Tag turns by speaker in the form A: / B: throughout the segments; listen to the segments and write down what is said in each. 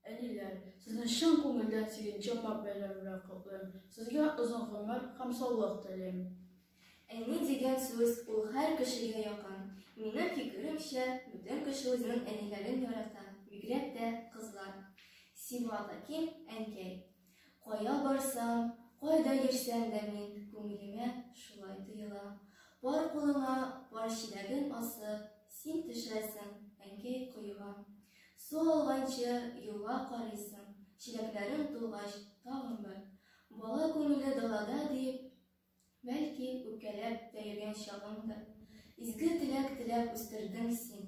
A: Әниләр, сезне чын күңелдән сигезенче март бәйрәме белән котлыйм. Сезгә озын гомер һәм саулык телим.
B: Әни дигән сүз ул һәр кешегә якын. Минем фикеремчә, бөтен кеше үзенең әниләрен ярата, бигрәк тә кызлар. Сибгат Хәким, әнкәй. Кая барсам, кайда йөрсәм дә мин, күңелемә шулай тоела. Пар кулыңа пар чиләген асып, син төшәсең, әнкәй, коега. Су алганчы юлга карыйсың, чиләкләрең тулгач, тагын бер. Бала күңеле далада дип, бәлки, үпкәләп тә йөргән чагыңдыр. Изге теләк теләп үстердең син.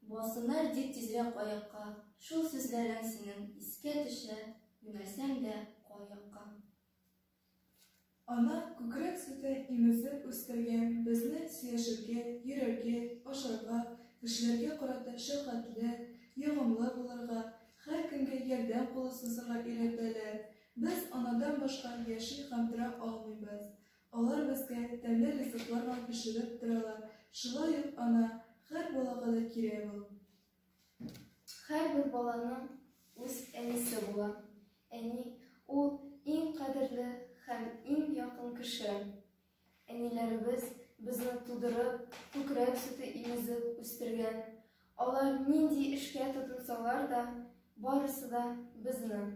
B: Бассыннар дип тизрәк аякка, шул сүзләрең синең искә төшә, юнәлсәң дә кай якка.
C: Ана күкрәк сөте имезеп үстергән безне сөйләшергә, йөрергә, ашарга, кешеләргә карата шәфкатьле, ягымлы булырга, һәркемгә ярдәм кулы сузырга өйрәтәләр. Без анадан башка яши һәм тора алмыйбыз. Алар безгә тәмле ризыклар гына пешереп торалар. Шулай ук ана һәр балага да кирәк ул.
D: Һәрбер баланың үз әнисе була. Әни ул иң кадерле һәм иң якын кеше. Әниләребез безне тудырып, күкрәк сөте имезеп үстергән. Алар нинди эшкә тотынсалар да, барысы да безнең,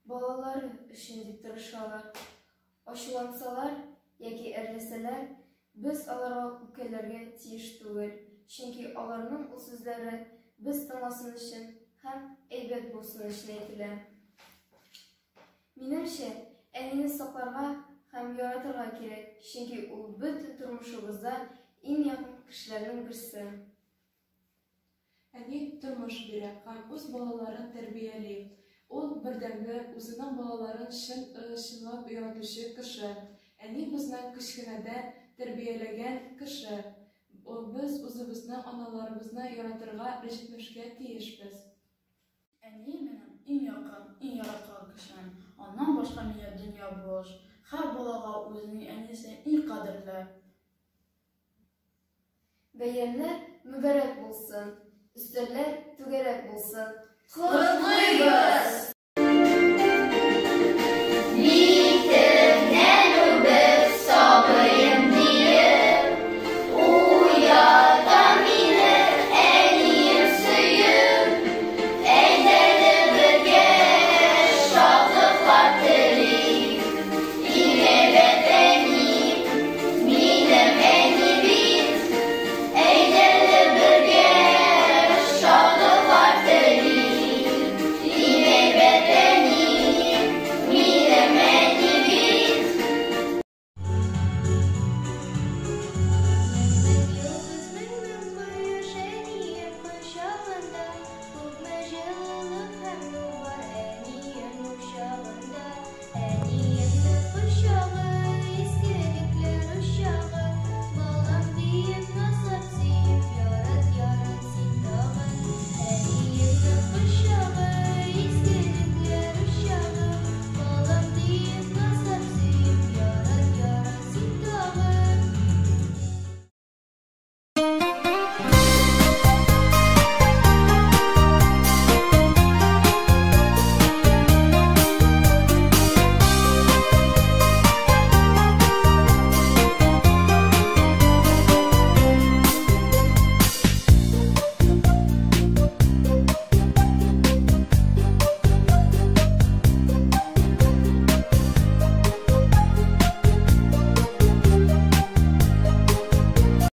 D: балалары өчен дип тырышалар. Ачулансалар яки әрләсәләр, без аларга үпкәләргә тиеш түгел, чөнки аларның ул сүзләре без тыңласын өчен һәм әйбәт булсын өчен әйтелә. Минемчә, әнине сакларга һәм яратырга кирәк, чөнки ул бөтен тормышыбызда иң якын кешеләрнең берсе.
E: Әни тормыш бирә һәм үз балаларын тәрбияли. Ул бердәнбер, үзенең балаларын чын чынлап яратучы кеше. Әни безне кечкенәдән тәрбияләгән кеше. Без үзебезнең аналарыбызны яратырга, рәнҗетмәскә тиешбез.
A: Әнием минем иң якын, иң яраткан кешем. Аннан башка миңа дөнья буш. Һәр балага үзенең әнисе иң кадерле.
D: Бәйрәмнәр мөбарәк булсын, өстәлләр түгәрәк булсын.
B: Котлыйбыз!